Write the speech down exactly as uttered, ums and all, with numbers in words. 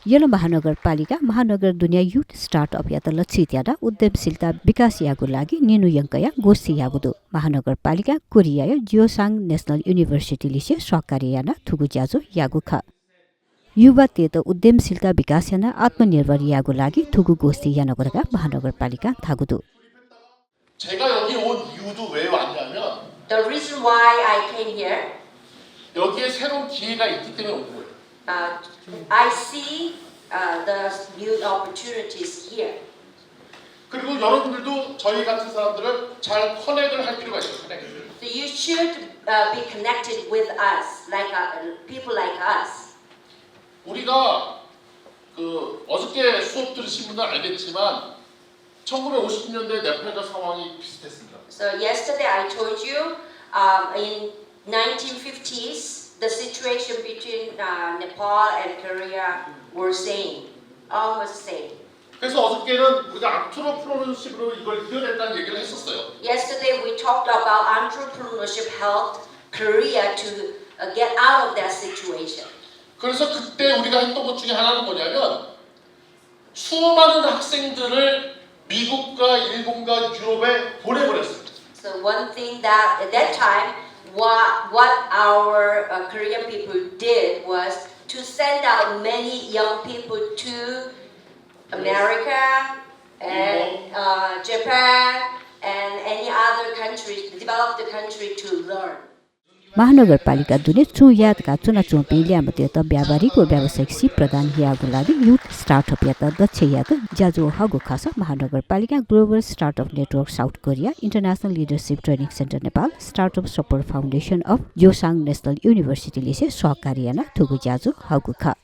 यल महानगरपालिकां महानगर दुने youth startup-यात लक्षित यानाः उद्यमशीलता विकास यायेगु लागि निन्हु यंकयाः गोष्ठी याःगु दु। महानगरपालिकां कोरियाया जियोसाङ National University-लिसे सहकार्य यानाः थुगु ज्याझ्वः याःगु खः। युवातय्‌त उद्यमशीलता विकास यानाः आत्मनिर्भर यायेगु लागि थुगु गोष्ठी यानागु धकाः महानगरपालिकां धाःगु दु। 제가 여기 온 이유도 왜 왔냐면 The reason why I came here, 여기에 새로운 기회가 있기 때문에 온 거예요. uh, I see uh, the new opportunities here. 그리고 여러분들도 저희 같은 사람들을 잘 커넥을 할 필요가 있어요. 커넥을. So you should uh, be connected with us, like uh, people like us. 우리가 그 어저께 수업 들으신 분들 알겠지만 천구백오십 년대 네팔과 상황이 비슷했습니다. So yesterday I told you, um, in nineteen fifties, the situation between uh, Nepal and Korea were same, almost same. 그래서 어저께는 우리가 entrepreneurship으로 이걸 이겨냈다는 얘기를 했었어요. Yesterday we talked about entrepreneurship helped Korea to uh, get out of that situation. 그래서 그때 우리가 했던 것 중에 하나는 뭐냐면 수많은 학생들을 미국과 일본과 유럽에 보내버렸어요. So one thing that at that time, what what our uh, Korean people did was to send out many young people to America and uh, Japan and any other country, developed country to learn. महानगरपालिका दुने छुं याये धकाः च्वनाच्वंपिं ल्याय्म्हतय्त व्यावहारिक व व्यावसायिक सिप प्रदान यायेगु लागि youth startup-यात दक्ष यायेत ज्याझ्वः हःगु खःसा महानगरपालिकां Global Startup Network South Korea, International Leadership Training Center Nepal, Startup Support Foundation of Jiosang National University-लिसे सहकार्य यानाः थुगु ज्याझ्वः हःगु खः।